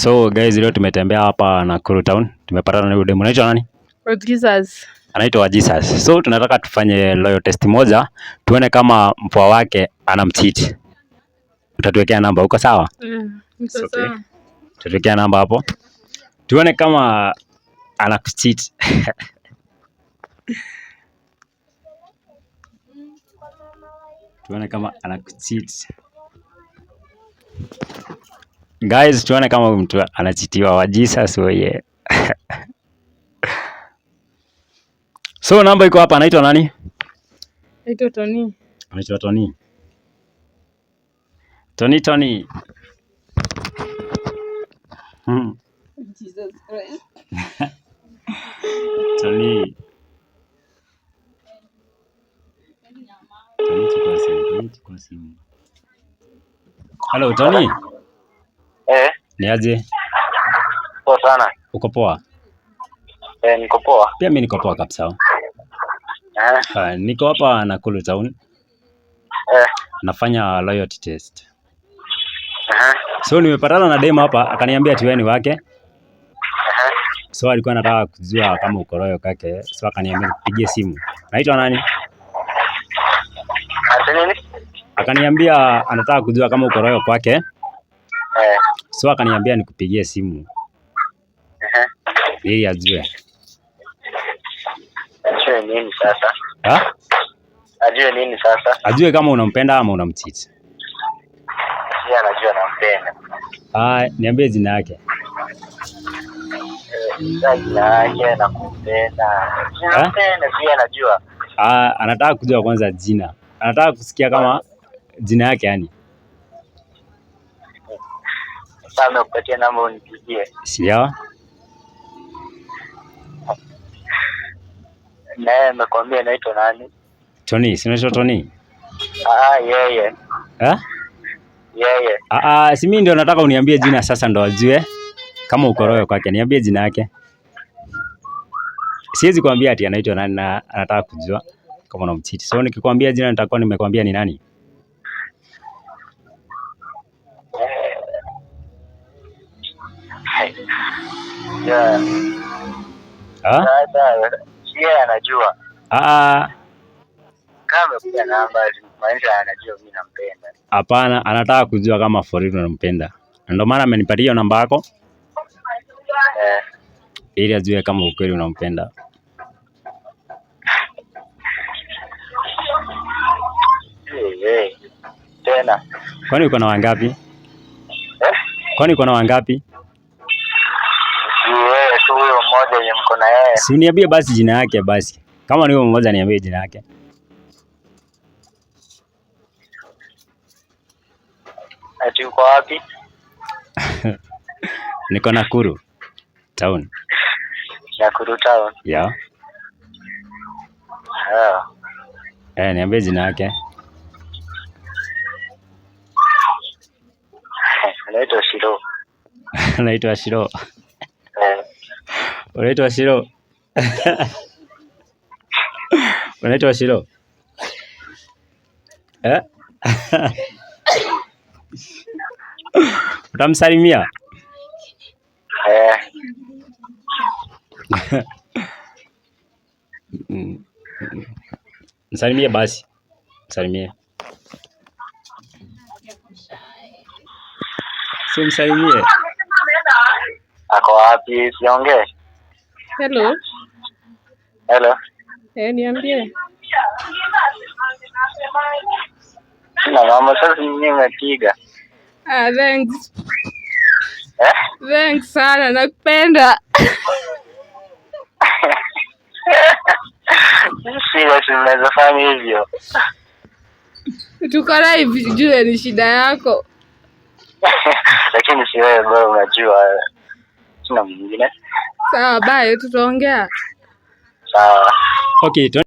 So guys, leo tumetembea hapa Nakuru town, tumepatana na yule demu anaitwa nani? Jesus. Anaitwa Jesus. So tunataka tufanye loyal test moja, tuone kama mpoa wake anamcheat. Utatuwekea namba, uko sawa? Niko It's okay. sawa. Tutatuwekea namba hapo, tuone kama anakucheat. Tuone kama anakucheat. Guys, tuone kama mtu anachitiwa wa Jesus oye. So namba iko hapa, anaitwa nani? Naitwa Tony. Anaitwa Tony. Tony Tony. Hmm. Jesus Christ. Tony. Tony, chukua simu. Tony, chukua simu. Hello Tony. Eh, Ni aje? poa sana. Uko poa? Eh, niko poa. Pia mimi niko poa kabisa. Niko hapa Nakuru town. Nafanya loyalty test. So nimepatana na demu hapa akaniambia ati wewe ni wake. So alikuwa anataka kujua kama uko loyal kwake. So akaniambia nikupigie simu. Naitwa nani? Ati nini? Akaniambia anataka kujua kama uko loyal kwake. So akaniambia nikupigie simu ili ajue. Ajue nini sasa? Ha? Ajue nini sasa? Ajue kama unampenda ama unamcheat. Yeye anajua nampenda. Ah, niambie jina yake. Eh, jina yake na kumpenda. Nampenda pia anajua. Ah, anataka kujua kwanza jina. Anataka kusikia kama jina yake yani. Sasa amekupatia namba unipigie. Sio? Na yeye amekwambia naitwa nani? Tony, si unaitwa Tony? Ah, yeye. Eh? Yeye. Ah, ah, si mimi ndio nataka uniambie jina sasa ndo ajue kama uko royo kwake. Niambie jina yake. Siwezi kuambia ati anaitwa nani na anataka kujua kama unamcheat. So nikikwambia jina nitakuwa nimekwambia ni nani. Yeah. Ah? Sasa yeye anajua. Ah, ah, Kama amekupa namba, maanisha anajua mimi nampenda. hapana, anataka kujua kama for real unampenda. Na ndio maana amenipatia hiyo namba yako ili ajue kama ukweli unampenda. Hey, hey. Tena. Kwani uko na wangapi? Eh? Kwani uko na wangapi? Si wewe tu huyo mmoja yenye mko na yeye. Si uniambie basi jina yake basi. Kama ni huyo mmoja niambie jina yake. Ati uko wapi? Niko Nakuru town. Nakuru town. Yeah. Ah. Eh, niambie jina yake. Anaitwa Shiro. Anaitwa Shiro. Eh, Unaitwa Shiro. Unaitwa Shiro. Eh? Utamsalimia? eh, Msalimie basi. Msalimie. Si msalimie. Ako wapi? Siongee. Hello. Hello. Eh, niambie. Sina mama, sasa mimi nimepiga. Ah, thanks. Eh? Thanks sana, nakupenda. Serious, mnaweza fanya hivyo? Tuko live, jue ni shida yako. Lakini si wewe bro, unajua sina mwingine. Sawa, bye, tutaongea. Sawa. Okay,